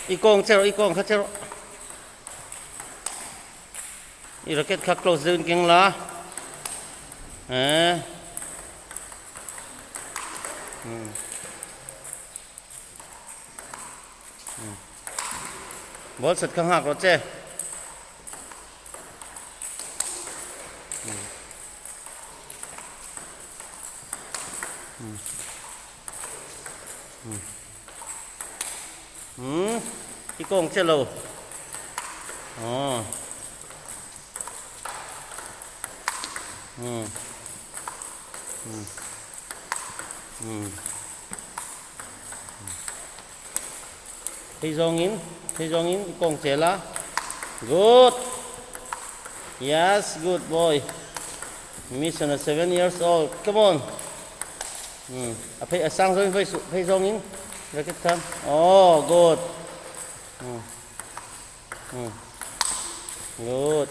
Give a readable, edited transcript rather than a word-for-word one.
I kawng che rawh, i kawng kha che rawh. I racket kha close deuhin keng la. Eh. Hmm. Hmm. Ball sat kha nghak rawh che. Hmm. Hmm. Hmm. Hmm. I kawng che lo. Oh. Hmm. Hmm. Hmm. Phei zawngin, phei zawngin i kawng che la. Good. Yes, good boy. Mission a 7 years old. Come on. Hmm. A phei a sang zawngin phei su phei zawngin racket khan. Oh, good. Hmm. Hmm. Good.